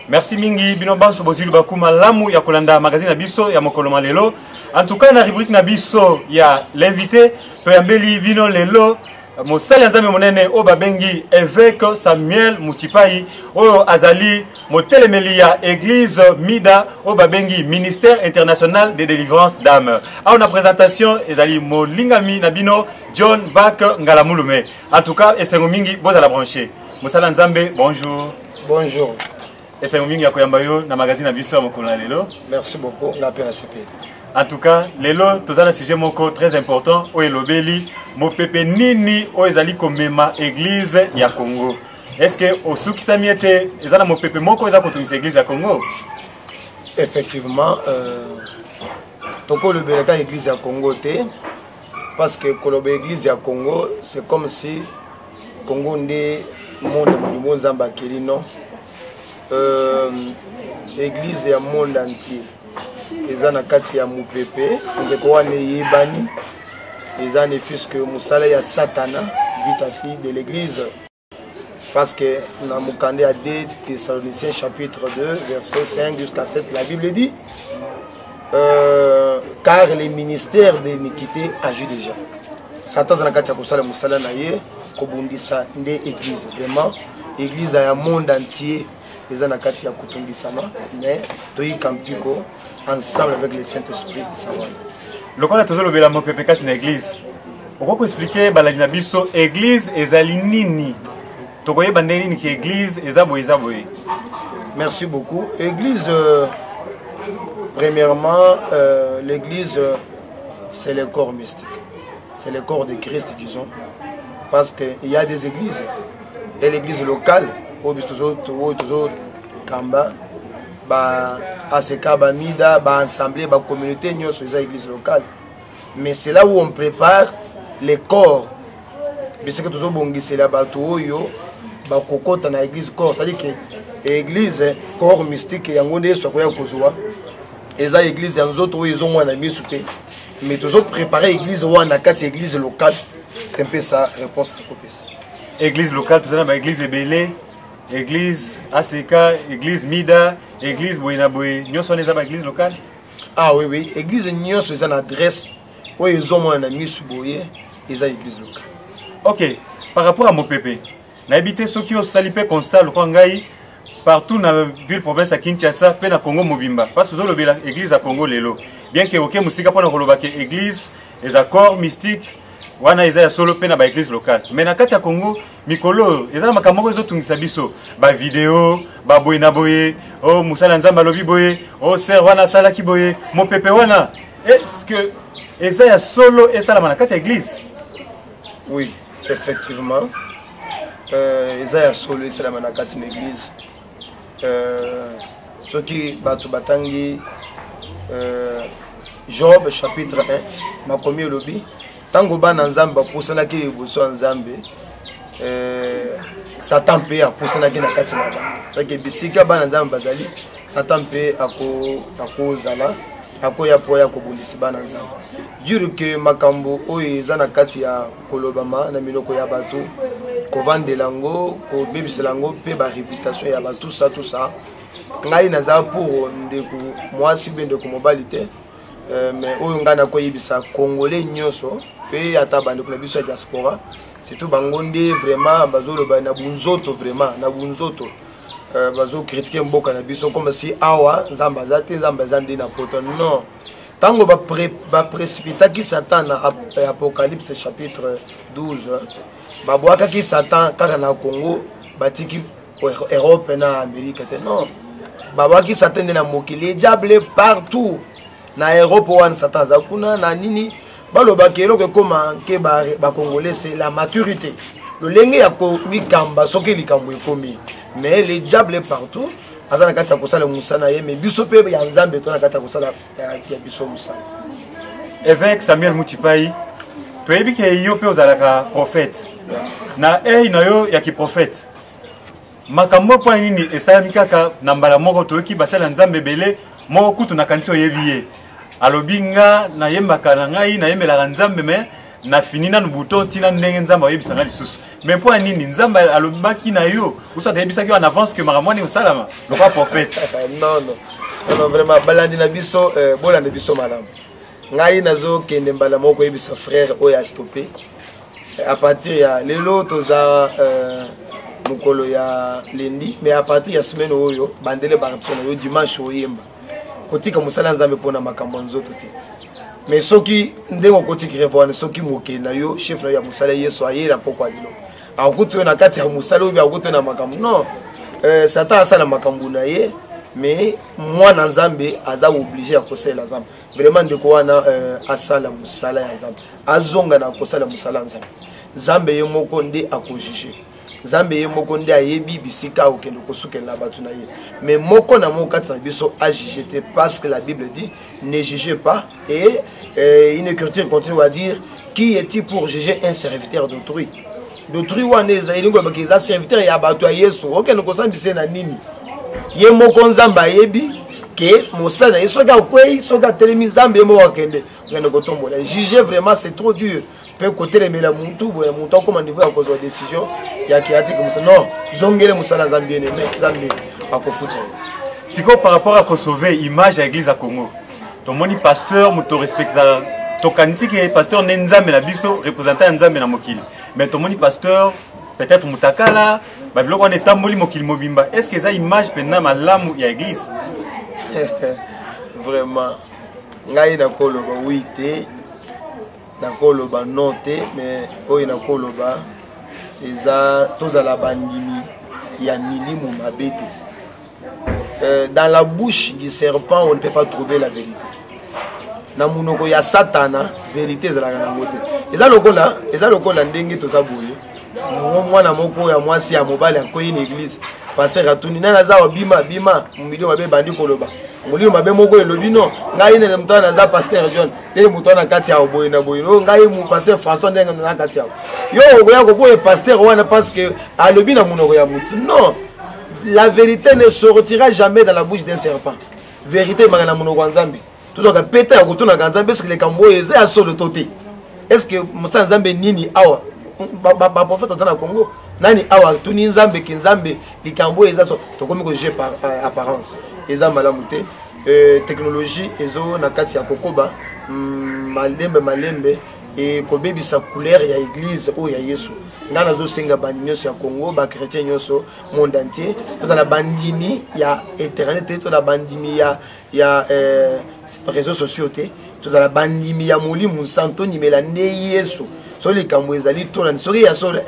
Merci mingi bino banso bozwi libaku malamu ya kolanda magazine na biso ya mokolo ma lelo. En tout cas na rubrique na biso ya l'invité toyambeli bino lelo mosali ya Nzambe monene oyo babengi évêque Samuel Mutshipayi oyo azali motelemeli ya église Mida oyo babengi ministère international de délivrance d'âme. Awa na présentation ezali molingami na bino John Bak Ngalamulume. En tout cas esengo mingi bozala branché. Mosala ya Nzambe, bonjour. Bonjour. Esengo mingi ya koyamba yo na magazine na biso ya mokolo na lelo. Merci beaucoup, nga mpe nasepeli. En tout cas, lelo toza na sujet moko très important oyo elobeli mopepe nini oyo ezali komema église ya Congo. Est-ce que osukisami ete eza na mopepe moko eza kotungisa église ya Congo? Effectivement, euh, tokolobelaka église ya Congo te parce que koloba église ya Congo c'est comme si Congo nde monde mobimba Nzambe akeli non euh, église ya monde entier eza na kati ya mopepe ndeko wana eyebani eza ne fût que mosala ya satana vita fille de l'église parce que na mokanda ya 2 Thessaloniciens chapitre 2 verset 5 jusqu'à 7 la Bible dit euh, car les ministères de l'iniquité agit déjà satan aza na kati ya kosala mosala na ye kobundisa nde église vraiment église ya monde entier eza na kati ya kotungisama mais toyika mpiko ensemble avec le saint esprit sawana lokola tozolobela mopepe kasi na église okoki koexplike balandi na biso église ezali nini tokoyeba ndenge nini ke église eza boye eza boye merci beaucoup église euh, premièrement euh, l'église euh, c'est le corps mystique c'est le corps de Christ disons parce que il y a des églises et l'église locale oyo biso tozokamba ba ACK ba mida ba assemblée ba communauté nyonso eza église locale mais c'est là où on prépare les corps bisika tozobongisela bato oyo bakokota na église corps c'est à dire que église corps mystique yango nde yesu akoya kozwa eza église ya nzoto oyo ezomona na misu te mais tozo préparer église wana na kati ya église locale c'est un peu ça réponse nakopesa église locale toza na baéglise ebele église ack église mida église boye na boye nyonso wana eza baéglise locale ah oui oui église nyonso eza na adresse oyo ezomona na misu boye eza église locale ok par rapport à mopepe nayebi te soki osali mpe constat lokola ngai partout na ville province ya kinshasa mpe na congo mobimba parce que ozolobela église ya congo lelo bien ke oke mosika mpona koloba ke église eza corps mystique wana eza ya solo mpe na baeglise locale mais na kati ya congo mikolo oyo eza na makambo moko ezotungisa biso bavideo baboye na boye o oh, mosala ya nzambe alobi boye o oh, ser wana asalaki boye mopepe wana est ce que eza ya solo esalama na kati ya église oui effectivement euh, eza ya solo esalama na kati na église euh, soki bato batangi euh, job chapitre 1 makomi elobi ntango bana nzambe bapusanaki liboso ya nzambe euh, satan mpe apusanaki na kati na bango soki bisika bana nzambe bazali satan mpe akozala akoya mpo ya kobundisa bana nzambe dire ke makambo oyo eza na kati ya kolobama na minoko ya bato kovandela yango kobebisela yango mpe bareputation ya bato sa tout ça ngai naza pour ndeko mwasi mpe ndeko mobali te euh, mais oyo ngai nakoyebisa congolais nyonso mpe ata bandeko na biso ya diaspora surtout bango nde vraiment bazoloba na bunzoto vraiment na bunzoto euh, bazokritike mboka na biso comme si awa nzambe aza te nzambe aza nde na poto non ntango baprécipitaki satan na apocalypse chapitre 12 babwakaki satan kaka na congo batiki europe na amérique te non babwaki satan nde na mokili diable partout na europe wana satan aza kuna na nini balobaka eloko ekoma nke bacongolais c'est la maturité lolenge ya komikamba soki likambo ekomi mais le diable partout aza na kati ya kosala mosala na ye mais biso mpe ya nzambe to na kati ya kosala ya biso mosala évêque samuel mutshipayi toyebi ke yo mpe ozalaka prophète na ei na yo ya kiprophète makambo mpo na nini esalami kaka na mbala moko toyoki basali ya nzambe ebele moko kutu nakanisi oyebi ye alobi nga nayembaka na ngai nayembelaka nzambe me Nafini nanu bouton ntina ndenge Nzambe ayebisa nga lisusu. Mais mpo ya nini Nzambe alobaki na yo ou soit ayebisaki yo en avance que makambo wana ekosalama lokola prophète? Non, non, non, vraiment, balandi na biso, bolanda biso malamu. Ngai nazokende mbala moko koyebisa frère oyo a stoppé. À partir ya lelo toza mokolo ya lundi, mais à partir ya semaine oyo bandele ba répétition na yo dimanche oyemba. Kotika mosala ya Nzambe mpona makambo ya nzoto te. Mais soki ndenge okoti grève wana, soki mokeli na yo, chef na yo ya mosala Yesu ayela pokwa lelo, akokuti yo na kati ya mosala oyo akokuti yo na makambo. Non, Satan asala makambo na ye, mais mwana Nzambe aza obligé ya kosalela Nzambe. Vraiment ndeko wana asala mosala ya Nzambe, azonga na kosala mosala ya Nzambe. Nzambe ye moko nde akojuge, Nzambe ye moko nde ayebi bisika akokende kosukela bato na ye. Mais moko na moko kati na biso ajuge te, parce que la Bible dit ne jugez pas, et une écriture continue à dire qui est-il pour juger un serviteur d'autrui? D'autrui wana elingi kolobaka eza serviteur ya bato ya Yesu. Okende kosambisa ye na nini? Ye moko Nzambe ayebi ke mosala na ye, soki akwei, soki atelemi, Nzambe ye moko akende okende kotombola. Juger vraiment c'est trop dur. Mpe kotelemela mutu boye, mutu akoma niveau ya kozwa décision ya ke atiki mosala. Non, zongele mosala Nzambe, bien aimé, Nzambe akofuta yo. Sikoyo par rapport à kosauver image ya église ya Congo, tomoni pasteur moto respecta, tokanisi ke pasteur nde Nzambe na biso, représentant ya Nzambe na mokili. Mais tomoni pasteur peut-être mutakala, babiloko wana etamboli mokili mobimba. Est-ce que eza image mpenza malamu ya église? Vraiment ngai nakoloba oui te, nakoloba non te, mais oyo nakoloba eza tozala bandimi ya milimo mabe te. Dans la bouche du serpent on ne peut pas trouver la vérité. Na monoko ya Satana vérité ezalaka nango te. Eza lokola, eza lokola ndenge toza boye, mwana moko ya mwasi ya mobali akwei na église, pasteur atuni nani aza wa, bima bima, milio mabe ebandi koloba, molimo mabe moko elobi non, ngai nene moto wana naza pasteur John, ndenge moto wana kati ya boye na boye, no ngai mu pasteur François ndenge na kati ya yo okoya koboye pasteur wana parce que alobi na monoko ya motu. Non, la vérité ne sortira jamais dans la bouche d'un serpent. Vérité ebaka na monoko ya Nzambe. Tozwaka peta ya kotunaka Nzambe, est-ce que likambo oyo eza ya solo to te? Est-ce que mosala Nzambe nini awa? Baprofete aza na Congo nani awa tuni Nzambe ke Nzambe likambo oyo eza so? Tokomi kojuge par apparence, eza malamu te. Technologie ezo na kati ya kokoba malembe malembe ekobebisa couleur ya église oyo ya Yesu. Ngai nazosenga bandi nyonso ya Congo, bachrétien nyonso monde entier, tozala bandimi ya internet te, tozala bandimi ya réseaux sociaux te, tozala bandimi ya molimo santo, tondimela nde Yesu. Soki likambo ezali tolandi, soki ya solo,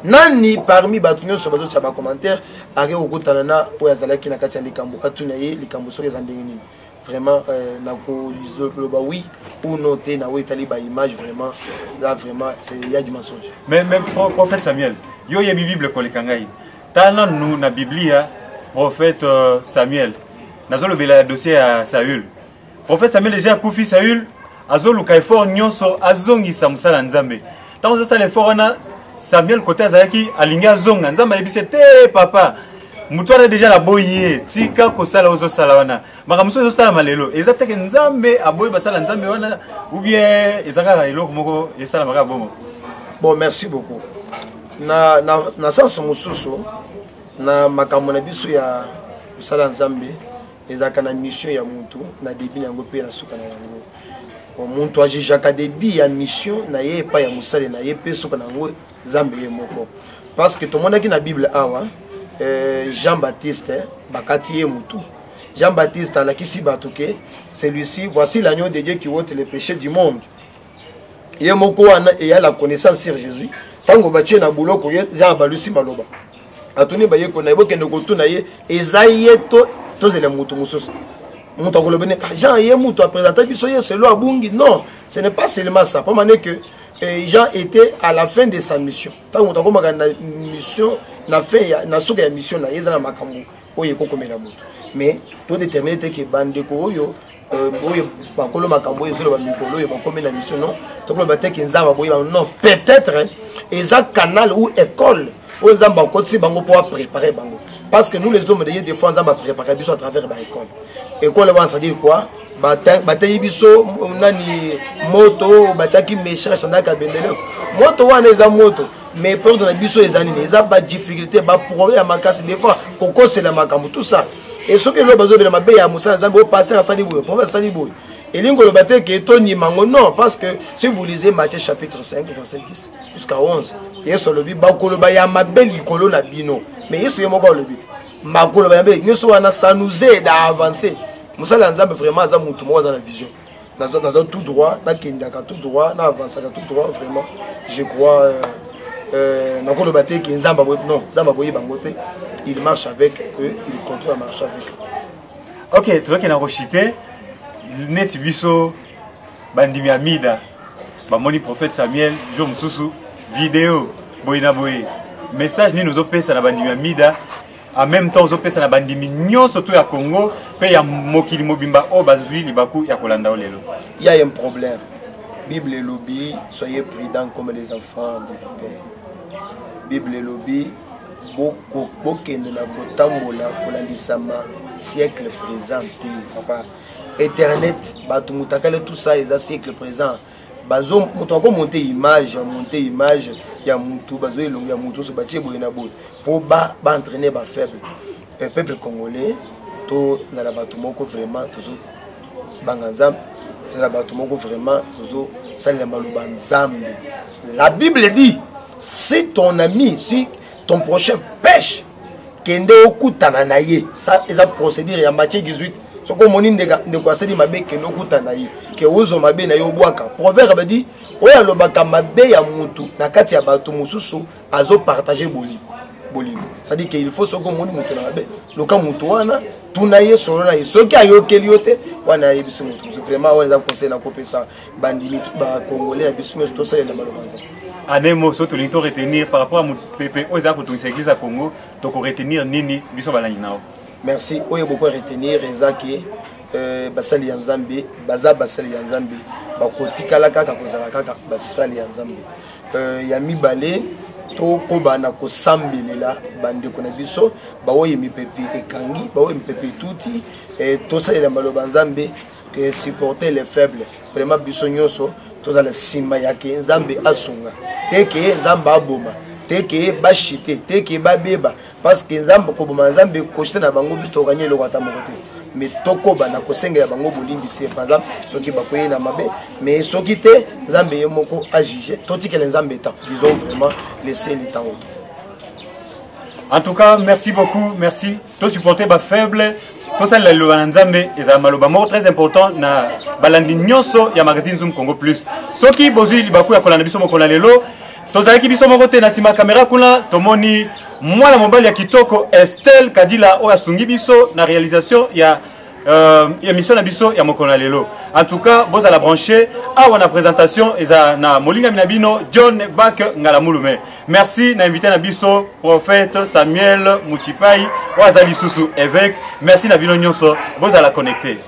nani parmi bato nyonso bazotia bacommentaire ake kokutana na oyo azalaki na kati ya likambo, atuna ye likambo soki eza ndenge nini. Vraiment, nakoloba oui ou non te na oyo etali baimage. Vraiment là, vraiment c'est ya du mensonge. Mais prophète Samuel, yo oyebi Bible koleka ngai. Tala nanu na Biblia, prophète Samuel, nazolobela ya dossier ya Saül. Prophète Samuel déjà akufi, Saül azoluka effort nyonso azongisa mosala ya Nzambe. Ntango azosala effort wana, Samuel kote azalaki alingi azonga, Nzambe ayebisi te, papa moto wana deja naboyi ye, tika kosala ozosala wana. Makambo mosusu ezosalama lelo eza teke Nzambe aboyi basala Nzambe wana, ou bien eza kaka eloko moko esalama kaka bongo? Bon, merci beaucoup. Na sens mosusu, na makambo na biso ya mosala ya Nzambe, ezalaka na mission ya mutu na début na yango mpe na suka na yango. Bon, mutu ajugeaka début ya mission na ye epai ya mosali na ye, mpe suka na yango Nzambe ye moko. Parce que tomonaki na Bible awa, Jean Baptiste bakati ye mutu. Jean Baptiste alakisi bato ke celui-ci, voici l'agneau de Dieu qui ôte le péché du monde. Ye moko wana eya la connaissance sur Jésus. Ntango batie na boloko ye, Jean abalusi maloba, atuni bayekoli na ye, bokende kotuna ye, eza ye to tozela motu mosusu? Moto akoloba ne Jean ye moto apresente biso ye selo abungi. Non, ce n'est pas seulement ça. Po mane que Jean était à la fin de sa mission. Ntango moto akomaka na mission na fin ya, na suka ya mission na ye, eza na makambo oyo ekokomela moto. Mais todétermine te ke bandeko oyo oyo bakolo makambo oyo ezoloba mikolo oyo bakomi na mission. Non, tokoloba te ke Nzambe aboyi bango. Non, peut-être eza canal ou école oyo Nzambe akotisi bango mpo aprépare bango, parce que nous les hommes de Dieu, des fois Nzambe aprépare biso à travers baécole. École wana, c'est-à-dire quoi? Bateyi biso nani moto batiaki méchant chandaka bendele moto wana eza moto, mais porte na biso eza nini? Eza badifficulté, baproblème ya makasi, des fois kokosela makambo, tout ça. E soki eloko bazobela mabe ya mosala Nzambe, oyo pasteur asali boye, prophète asali boye, elingi koloba te ke tondima yango, non. Parce que si vous lisez Matthieu chapitre 5 verset 10 jusqu'à 11, Yesu alobi bakoloba ya mabe likolo na bino, mais Yesu ye moko alobi te makoloba ya mabe nyonso wana. Ça nous aide à avancer mosala ya Nzambe. Vraiment, aza motu moko aza na vision. Naza tout droit, nakendaka tout droit, na avançaka tout droit. Vraiment, je crois nakoloba te ke Nzambe aboyi, non, Nzambe aboyi bango te. Il marche avec eux, il continue à marcher avec eux. Ok, tozokende na koshite neti biso bandimi ya Mida bamoni prophète Samuel jour mosusu video boye na boye. Message nini ozopesa na bandimi ya Mida, en même temps ozopesa na bandimi nyonso to ya Congo mpe ya mokili mobimba oyo bazwi libaku ya kolanda o lelo? Il y a un problème. Bible elobi: soyez prudents comme les enfants de vipère. Bible elobi bokende na kotambola kolandisama siècle présent te. Papa, internet, bato mutakale, tout ça eza siècle présent. Bazo moto akomonte image, amonte image ya mutu, bazo elongi ya mutu nyonso batie boye na boye mpo baentraîne bafaible. Peuple congolais, tozala bato moko vraiment tozobanga Nzambe, tozala bato moko vraiment tozosalela maloba Nzambe. La Bible dit: si ton ami, si ton prochain pêche, kende okutana na ye. Eza procédure ya Matthieu 18. Soki omoni ndeko asali mabe, kende okutana na ye, ke ozwa mabe na ye obwaka. Proverbe dit: oyo alobaka mabe ya mutu na kati ya bato mosusu azopartage bolingo bolingo. C'est-à-dire que il faut, soki omoni moto na mabe, luka motu wana, tuna ye, solo na ye. Soki ayokeli yo te, wana ayebisi moto mosusu. Vraiment, wana eza conseil nakopesa bandimi bacongolais na biso nyonso, tosalela maloba Nzambe. Ane moso tolingi to retenir par rapport à mopepe oyo eza kotungisa église ya Congo, tokoretenir nini, biso balandi na yo? Merci. Oyo boko retenir eza ke basali ya Nzambe baza basali ya Nzambe, bakotikala kaka kozala kaka basali ya Nzambe. Ya mibale, tokoba na kosambelela bandeko na biso baoyo mipepe ekangi, baoyo mipepe etuti. Tosalela maloba Nzambe, supporter les faibles. Vraiment, biso nyonso tozala nsima ya ke Nzambe asunga te, ke Nzambe aboma te, ke bashite te, ke babeba, parce que Nzambe koboma, Nzambe koshite na bango, biso tokokani eloko ata moko te. Mais tokoba na kosengela bango bolimbisi, par exemple soki bakoyi na mabe. Mais soki te, Nzambe ye moko ajuge. Totikela Nzambe temps, disons vraiment, laisser le temps au temps. En tout cas, merci beaucoup, merci. Tosupporter bafaible, tosalela liloba na Nzambe, ezala maloba moko très important na balandi nyonso ya magazine Zoom Congo Plus. Soki bozwi libaku ya kolanda biso mokolo na lelo, tozalaki biso moko te. Na nsima kamera kuna tomoni mwana mobali ya kitoko Estelle Kadila oyo asungi biso na réalisation ya émission na biso ya mokolo na lelo. En tout cas, bozala branché awa na présentation eza na molingami na bino John Bak Ngalamulume. Merci na invité na biso prophète Samuel Muchipai oyo aza lisusu évêque. Merci na bino nyonso, bozala connecté.